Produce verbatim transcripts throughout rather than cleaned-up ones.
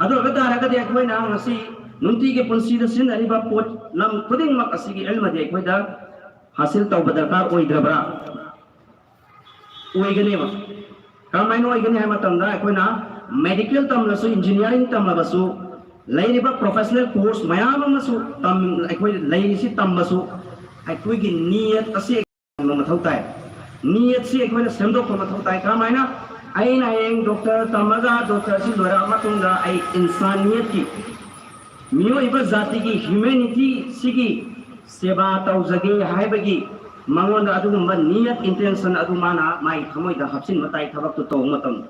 ꯑꯗꯨ ꯑꯣꯏꯕ ꯇꯥꯔꯒꯗꯤ ꯑꯩꯈꯣꯏꯅ ꯉꯁꯤ ꯅꯨꯡꯇꯤꯒꯤ ꯄꯨꯟꯁꯤꯗ ꯁꯤꯖꯤꯟꯅꯔꯤꯕ ꯄꯣꯠ ꯂꯝ ꯈꯨꯗꯤꯡꯃꯛ ꯑꯁꯤꯒꯤ ꯏꯜꯃꯗꯤ ꯑꯩꯈꯣꯏꯗ ꯍꯥꯁꯤꯜ ꯇꯧꯕ ꯗꯔꯀꯥꯔ ꯑꯣꯏꯗ꯭ꯔꯕ꯭ꯔꯥ? ꯑꯣꯏꯒꯅꯦꯕ꯫ ꯀꯔꯝꯍꯥꯏꯅ ꯑꯣꯏꯒꯅꯤ ꯍꯥꯏꯕ ꯃꯇꯝꯗ ꯑꯩꯈꯣꯏꯅ medical ꯇꯝꯂꯁꯨ, engineering ꯇꯝꯂꯕꯁꯨ, ꯂꯩꯔꯤꯕ professional course ꯃꯌꯥꯝ ꯑꯃꯁꯨ ꯇꯝ-, ꯑꯩꯈꯣꯏ ꯂꯩꯔꯤꯁꯤ ꯇꯝꯕꯁꯨ ꯑꯩꯈꯣꯏꯒꯤ ꯅꯤꯌꯠ ꯑꯁꯤ ꯃꯊꯧ ꯇꯥꯏ꯫ ꯅꯤꯌꯠꯁꯤ ꯑꯩꯈꯣꯏꯅ ꯁꯦꯝꯗꯣꯛꯄ ꯃꯊꯧ ꯇꯥꯏ꯫ ꯀꯔꯝꯍꯥꯏꯅ? ꯑꯩꯅ ꯍꯌꯦꯡ doctor ꯇꯝꯃꯒ doctor ꯑꯁꯤ ꯂꯣꯏꯔꯛꯑ ꯃꯇꯨꯡꯗ ꯑꯩ ꯏꯟꯁꯥꯅꯤꯌꯠꯀꯤ, ꯃꯤꯑꯣꯏꯕ ꯖꯥꯇꯤꯒꯤ humanity ꯁꯤꯒꯤ ꯁꯦꯕꯥ ꯇꯧꯖꯒꯦ ꯍꯥꯏꯕꯒꯤ ꯃꯉꯣꯟꯗ ꯑꯗꯨꯒꯨꯝꯕ ꯅꯤꯌꯠ, intention ꯑꯗꯨ ꯃꯥꯅ ꯃꯥꯒꯤ ꯊꯃꯣꯏꯗ ꯍꯥꯞꯆꯤꯟꯕ ꯇꯥꯏ ꯊꯕꯛꯇꯨ ꯇꯧꯕ ꯃꯇꯝꯗ꯫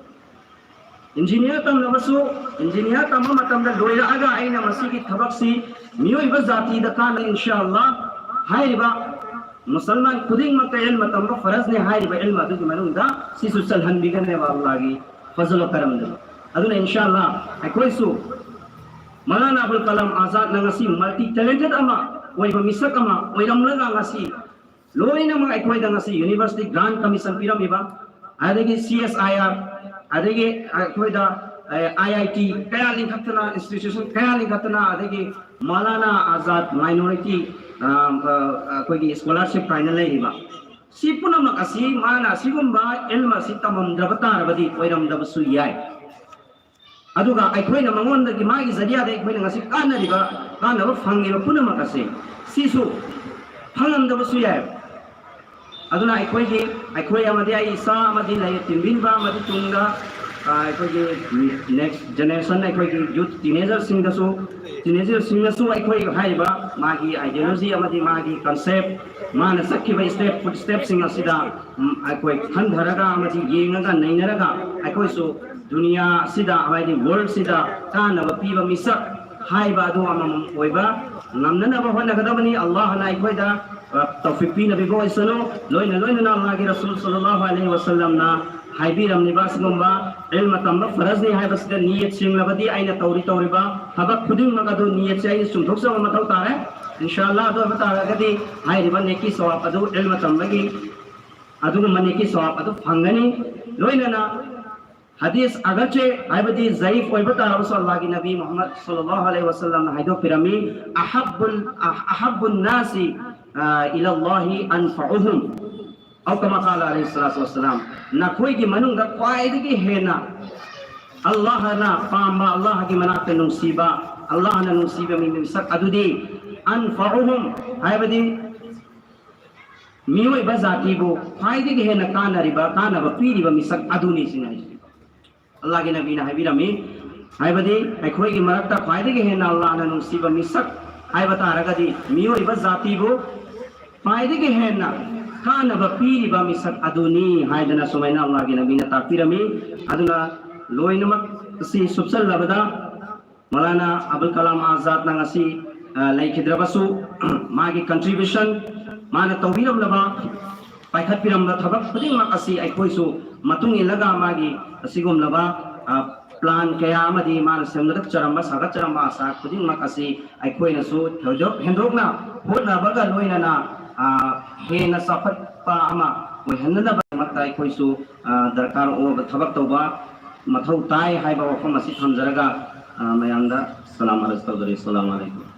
Engineer ꯇꯝꯂꯕꯁꯨ, engineer ꯇꯝꯕ ꯃꯇꯝꯗ ꯂꯣꯏꯔꯛꯑꯒ ꯑꯩꯅ ꯃꯁꯤꯒꯤ ꯊꯕꯛꯁꯤ ꯃꯤꯑꯣꯏꯕ ꯖꯥꯇꯤꯗ ꯀꯥꯟꯅꯩ, ꯏꯟꯁꯥ ꯑꯜꯂꯥ, ꯍꯥꯏꯔꯤꯕ ꯃꯨꯁꯜꯃꯥꯟ ꯈꯨꯗꯤꯡꯃꯛꯇ ꯏꯜꯃ ꯇꯝꯕ ꯐꯔꯖꯅꯤ ꯍꯥꯏꯔꯤꯕ ꯏꯜꯃ ꯑꯗꯨꯒꯤ ꯃꯅꯨꯡꯗ ꯁꯤꯁꯨ ꯆꯜꯍꯟꯕꯤꯒꯅꯦꯕ ꯑꯜꯂꯥꯒꯤ ꯐꯖꯜ ꯀꯔꯝꯗꯨꯅ꯫ ꯑꯗꯨꯅ ꯏꯟꯁꯥ ꯑꯜꯂꯥ ꯑꯩꯈꯣꯏꯁꯨ ꯃꯧꯂꯥꯅꯥ ꯑꯕꯨꯜ ꯀꯂꯥꯝ ꯑꯥꯖꯥꯗꯅ ꯉꯁꯤ multi talented ꯑꯃ ꯑꯣꯏꯕ ꯃꯤꯁꯛ ꯑꯃ ꯑꯣꯏꯔꯝꯂꯒ ꯉꯁꯤ ꯂꯣꯏꯅꯃꯛ ꯑꯩꯈꯣꯏꯗ ꯉꯁꯤ university grant commission ꯄꯤꯔꯝꯃꯤꯕ, ꯑꯗꯒꯤ C S I R, ꯑꯗꯒꯤ ꯑꯩꯈꯣꯏꯗ, ꯑꯦ, I I T ꯀꯌꯥ ꯂꯤꯡꯈꯠꯇꯅ, institution ꯀꯌꯥ ꯂꯤꯡꯈꯠꯇꯅ, ꯑꯗꯒꯤ ꯃꯧꯂꯥꯅꯥ ꯑꯥꯖꯥꯗ minority, ꯑ, ꯑ, ꯑꯩꯈꯣꯏꯒꯤ scholarship ꯀꯥꯏꯅ ꯂꯩꯔꯤꯕ, ꯁꯤ ꯄꯨꯝꯅꯃꯛ ꯑꯁꯤ ꯃꯥꯅ ꯑꯁꯤꯒꯨꯝꯕ ꯏꯜꯃ ꯑꯁꯤ ꯇꯝꯃꯝꯗ꯭ꯔꯕ ꯇꯥꯔꯕꯗꯤ ꯑꯣꯏꯔꯝꯗꯕꯁꯨ ꯌꯥꯏ꯫ ꯑꯗꯨꯒ ꯑꯩꯈꯣꯏꯅ ꯃꯉꯣꯟꯗꯒꯤ, ꯃꯥꯒꯤ ꯖꯔꯤꯌꯥꯗ ꯑꯩꯈꯣꯏꯅ ꯉꯁꯤ ꯀꯥꯟꯅꯔꯤꯕ, ꯀꯥꯟꯅꯕ ꯐꯪꯉꯤꯕ ꯄꯨꯝꯅꯃꯛ ꯑꯁꯤ ꯁꯤꯁꯨ ꯐꯪꯉꯝꯗꯕꯁꯨ ꯌꯥꯏ꯫ ꯑꯗꯨꯅ ꯑꯩꯈꯣꯏꯒꯤ, ꯑꯩꯈꯣꯏ ꯑꯃꯗꯤ ꯑꯩ ꯏꯆꯥ ꯑꯃꯗꯤ ꯂꯩ, ꯇꯤꯟꯕꯤꯟꯕ ꯑꯃꯗꯤ ꯇꯨꯡꯗ, ꯑ, ꯑꯩꯈꯣꯏꯒꯤ next generation, ꯑꯩꯈꯣꯏꯒꯤ youth teenagerꯁꯤꯡꯗꯁꯨ, teenagerꯁꯤꯡꯅꯁꯨ ꯑꯩꯈꯣꯏ ꯍꯥꯏꯔꯤꯕ ꯃꯥꯒꯤ ideology ꯑꯃꯗꯤ ꯃꯥꯒꯤ concept, ꯃꯥꯅ ꯆꯠꯈꯤꯕ step, footstepꯁꯤꯡ ꯑꯁꯤꯗ, ꯎꯝ, ꯑꯩꯈꯣꯏ ꯈꯟꯊꯔꯒ ꯑꯃꯗꯤ ꯌꯦꯡꯉꯒ ꯅꯩꯅꯔꯒ ꯑꯩꯈꯣꯏꯁꯨ ꯗꯨꯅꯤꯌꯥ ꯑꯁꯤꯗ, ꯍꯥꯏꯗꯤ worldꯁꯤꯗ ꯀꯥꯟꯅꯕ ꯄꯤꯕ ꯃꯤꯁꯛ ꯍꯥꯏꯕ ꯑꯗꯨ ꯑꯃꯃꯝ ꯑꯣꯏꯕ ꯉꯝꯅꯅꯕ ꯍꯣꯠꯅꯒꯗꯕꯅꯤ꯫ ꯑꯜꯂꯥꯍꯅ ꯑꯩꯈꯣꯏꯗ, ꯑ, ꯇꯧꯐꯤꯛ ꯄꯤꯅꯕꯤꯕ ꯑꯣꯏꯁꯅꯨ꯫ ꯂꯣꯏꯅ ꯂꯣꯏꯅꯅ ꯑꯜꯂꯥꯍꯒꯤ ꯔꯁꯨꯜ ꯁꯜꯂꯜꯂꯥꯍꯨ ꯑꯂꯩꯍꯤ ꯋꯁꯜꯂꯝꯅ ꯍꯥꯏꯕꯤꯔꯝꯂꯤꯕ ꯑꯁꯤꯒꯨꯝꯕ ꯏꯜꯃ ꯇꯝꯕ ꯐꯔꯖꯅꯤ ꯍꯥꯏꯕꯁꯤꯗ ꯅꯤꯌꯠ ꯁꯦꯡꯂꯕꯗꯤ ꯑꯩꯅ ꯇꯧꯔꯤ ꯇꯧꯔꯤꯕ ꯊꯕꯛ ꯈꯨꯗꯤꯡꯃꯛ ꯑꯗꯨ ꯅꯤꯌꯠꯁꯦ ꯑꯩꯅ ꯆꯨꯝꯊꯣꯛꯆꯕ ꯃꯊꯧ ꯇꯥꯔꯦ꯫ ꯏꯟꯁꯥ ꯑꯜꯂꯥꯍ ꯑꯗꯨ ꯑꯣꯏꯕ ꯇꯥꯔꯒꯗꯤ ꯍꯥꯏꯔꯤꯕ ꯅꯦꯀꯤ ꯁꯋꯥꯕ ꯑꯗꯨ ꯏꯜꯃ ꯇꯝꯕꯒꯤ ꯑꯗꯨꯒꯨꯝꯕ ꯅꯦꯀꯤ ꯁꯋꯥꯕ ꯑꯗꯨ ꯐꯪꯒꯅꯤ꯫ ꯂꯣꯏꯅꯅ ꯍꯗꯤꯁ ꯑꯒꯔꯆꯦ ꯍꯥꯏꯕꯗꯤ ꯖꯌꯤꯐ ꯑꯣꯏꯕ ꯇꯥꯔꯕꯁꯨ, ꯑꯜꯂꯥꯍꯒꯤ ꯅꯕꯤ ꯃꯨꯍꯝꯃꯗ ꯁꯜꯂꯜꯂꯥꯍꯨ ꯑꯂꯩꯍꯤ ꯋꯥꯁꯜꯂꯝꯅ ꯍꯥꯏꯗꯣꯛꯄꯤꯔꯝꯃꯤ, "ꯑꯍꯕꯨꯜ ꯑꯍꯕꯨꯟ ꯅꯥꯁꯤ ꯏꯂꯜꯂꯥꯍꯤ ꯑꯟꯐꯎꯍꯨꯝ, ꯑꯧ ꯀꯃꯥ ꯀꯥꯂ ꯑꯂꯩꯍꯤ ꯁꯂꯥꯇꯨ ꯋꯁꯁꯂꯥꯝ, ꯅꯈꯣꯏꯒꯤ ꯃꯅꯨꯡꯗ ꯈ꯭ꯋꯥꯏꯗꯒꯤ ꯍꯦꯟꯅ ꯑꯜꯂꯥꯍꯅ ꯄꯥꯝꯕ, ꯑꯜꯂꯥꯍꯒꯤ ꯃꯅꯥꯛꯇ ꯅꯨꯡꯁꯤꯕ, ꯑꯜꯂꯥꯍꯅ ꯅꯨꯡꯁꯤꯕ ꯃꯤ ꯃꯤꯁꯛ ꯑꯗꯨꯗꯤ ꯑꯟꯐꯎꯍꯨꯝ ꯍꯥꯏꯕꯗꯤ ꯃꯤꯑꯣꯏꯕ ꯖꯥꯇꯤꯕꯨ ꯈ꯭ꯋꯥꯏꯗꯒꯤ ꯍꯦꯟꯅ ꯀꯥꯟꯅꯔꯤꯕ, ꯀꯥꯟꯅꯕ ꯄꯤꯔꯤꯕ ꯃꯤꯁꯛ ꯑꯗꯨꯅꯤ" ꯁꯤꯅꯤ ꯍꯥꯏꯁꯤꯅꯤ꯫ ꯑꯜꯂꯥꯍꯒꯤ ꯅꯕꯤꯅ ꯍꯥꯏꯕꯤꯔꯝꯃꯤ, ꯍꯥꯏꯕꯗꯤ ꯑꯩꯈꯣꯏꯒꯤ ꯃꯔꯛꯇ ꯈ꯭ꯋꯥꯏꯗꯒꯤ ꯍꯦꯟꯅ ꯑꯜꯂꯥꯍꯅ ꯅꯨꯡꯁꯤꯕ ꯃꯤꯁꯛ ꯍꯥꯏꯕ ꯇꯥꯔꯒꯗꯤ ꯃꯤꯑꯣꯏꯕ ꯖꯥꯇꯤꯕꯨ ꯈ꯭ꯋꯥꯏꯗꯒꯤ ꯍꯦꯟꯅ ꯀꯥꯟꯅꯕ ꯄꯤꯔꯤꯕ ꯃꯤꯁꯛ ꯑꯗꯨꯅꯤ ꯍꯥꯏꯗꯅ ꯁꯨꯃꯥꯏꯅ ꯑꯜꯂꯥꯍꯒꯤ ꯅꯕꯤꯅ ꯇꯥꯛꯄꯤꯔꯝꯃꯤ꯫ ꯑꯗꯨꯅ ꯂꯣꯏꯅꯃꯛ ꯑꯁꯤ ꯁꯨꯞꯆꯜꯂꯕꯗ ꯃꯧꯂꯥꯅꯥ ꯑꯕꯨꯜ ꯀꯂꯥꯝ ꯑꯥꯖꯥꯗꯅ ꯉꯁꯤ, ꯑ, ꯂꯩꯈꯤꯗ꯭ꯔꯕꯁꯨ, ꯃꯥꯒꯤ contribution, ꯃꯥꯅ ꯇꯧꯕꯤꯔꯝꯂꯕ, ꯄꯥꯏꯈꯠꯄꯤꯔꯝꯕ ꯊꯕꯛ ꯈꯨꯗꯤꯡꯃꯛ ꯑꯁꯤ ꯑꯩꯈꯣꯏꯁꯨ ꯃꯇꯨꯡ ꯏꯜꯂꯒ ꯃꯥꯒꯤ ꯑꯁꯤꯒꯨꯝꯂꯕ, ꯑ, plan ꯀꯌꯥ ꯑꯃꯗꯤ ꯃꯥꯅ ꯁꯦꯝꯒꯠꯆꯔꯝꯕ, ꯁꯥꯒꯠꯆꯔꯝꯕ ꯑꯁꯥ ꯈꯨꯗꯤꯡꯃꯛ ꯑꯁꯤ ꯑꯩꯈꯣꯏꯅꯁꯨ ꯊꯣꯏꯗꯣꯛ ꯍꯦꯟꯗꯣꯛꯅ ꯍꯣꯠꯅꯕꯒ ꯂꯣꯏꯅꯅ, ꯑ, ꯍꯦꯟꯅ ꯆꯥꯎꯈꯠꯄ ꯑꯃ ꯑꯣꯏꯍꯟꯅꯅꯕꯒꯤꯗꯃꯛꯇ ꯑꯩꯈꯣꯏꯁꯨ, ꯑ, ꯗꯔꯀꯥꯔ ꯑꯣꯏꯕ ꯊꯕꯛ ꯇꯧꯕ ꯃꯊꯧ ꯇꯥꯏ ꯍꯥꯏꯕ ꯋꯥꯐꯝ ꯑꯁꯤ ꯊꯝꯖꯔꯒ, ꯑ, ꯃꯌꯥꯝꯗ ꯁꯂꯥꯝ ꯑꯔꯖ ꯇꯧꯖꯔꯤ꯫ ꯑꯁꯂꯥꯃꯨ ꯑꯂꯩꯀꯨꯝ꯫